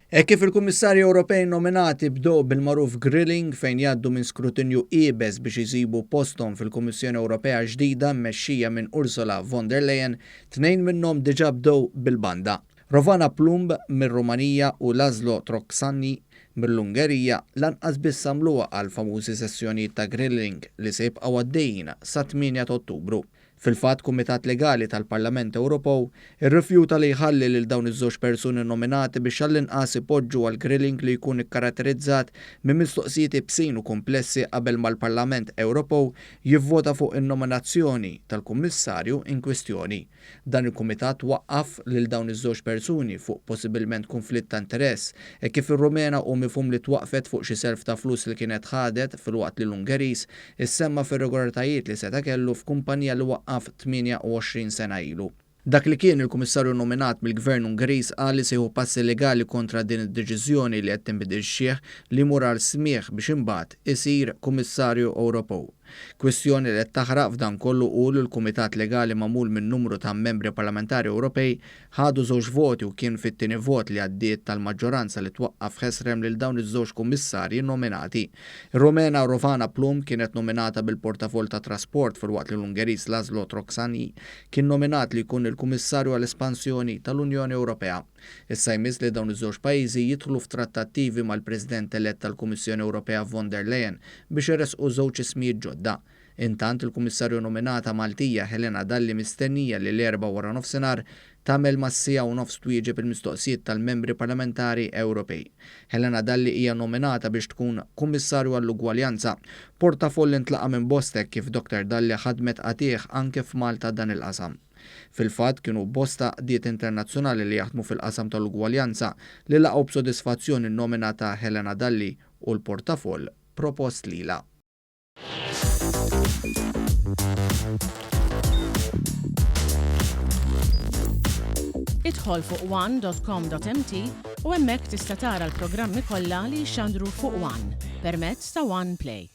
Hekk kif il-Kummissarji Ewropej nominati bdew bil-magħruf grilling fejn jgħaddu minn skrutinju iebes biex isibu posthom fil-Kummissjoni Ewropea ġdida mmexxija minn Ursula von der Leyen, tnejn minnhom diġà bdew bil-banda. Rovana Plumb mir-Rumanija u Laszlo Trócsányi mill-Ungerija lanqas biss għamluha għall-famużi sessjonijiet ta' grilling li se jibqgħu għaddejjin sat-tmienja ta' Ottubru. Fil-fatt, Kumitat Legali tal-Parlament Ewropew irrifjuta li jħalli lil dawn iż-żewġ persuni nominati biex għall-inqas ipoġġu għal grilling li jkun ikkaratterizzat minn mistoqsijiet ibsin u kumplessi qabel ma l-Parlament Ewropew jivvota fuq in-nominazzjoni tal-Kummissarju inkwistjoni. Dan il-kumitat waqqaf lil dawn iż-żewġ persuni fuq possibilment kunflitt ta' interess, hekk kif ir-Rumena hu mifhum li twaqqfet fuq xi self ta' flus li kienet ħadet filwaqt li l-Ungeriż issemma f'irregolaritajiet li seta' kellu f'kumpanija li waqqaf 28 sena ilu. Dak li kien il-Kummissarju nominat mill-Gvern Ungeriż qal li se jieħu passi legali kontra din id-deċiżjoni li qed timpedixxih li jmur għal smigħ biex imbagħad isir Kummissarju Ewropew. Kwistjoni li qed taħraq f'dan kollu hu li l-Kumitat Legali magħmul minn numru ta' Membri Parlamentari Ewropej ħadu żewġ voti u kien fit-tieni vot li għaddiet tal-maġġoranza li twaqqaf ħesrem lil dawn iż-żewġ Kummissarji nominati. Ir-Rumena Rovana Plumb kienet nominata bil-portafoll tat-trasport filwaqt li l-Ungeriż Laszlo Trócsányi kien nominat li jkun il-Kummissarju għall-Espansjoni tal-Unjoni Ewropea. Issa jmiss li dawn iż-żewġ pajjiżi jidħlu f'trattattivi mal-President elett tal-Kummissjoni Ewropea von der Leyen biex iressqu żewġ ismijiet ġodda. Intant, il-Kummissarju nominata Maltija Helena Dalli mistennija li l-Erbgħa waranofsinhar tagħmel mas-siegħa u nofs twieġeb il-mistoqsijiet tal-Membri Parlamentari Ewropej. Helena Dalli hija nominata biex tkun Kummissarju għall-Ugwaljanza, portafoll li ntlaqa' minn bosta hekk kif Dr Dalli ħadmet qatigħ anke f'Malta dan il-qasam. Fil-fatt, kienu bosta għaqdiet internazzjonali li jaħdmu fil-qasam tal-ugwaljanza li laqgħu b'sodisfazzjon in-nomina ta' Helena Dalli u l-portafoll propost lilha. Idħol fuq one.com.mt u hemmhekk tista' tara l-programmi kollha li jixxandru fuq One permezz ta' One Play.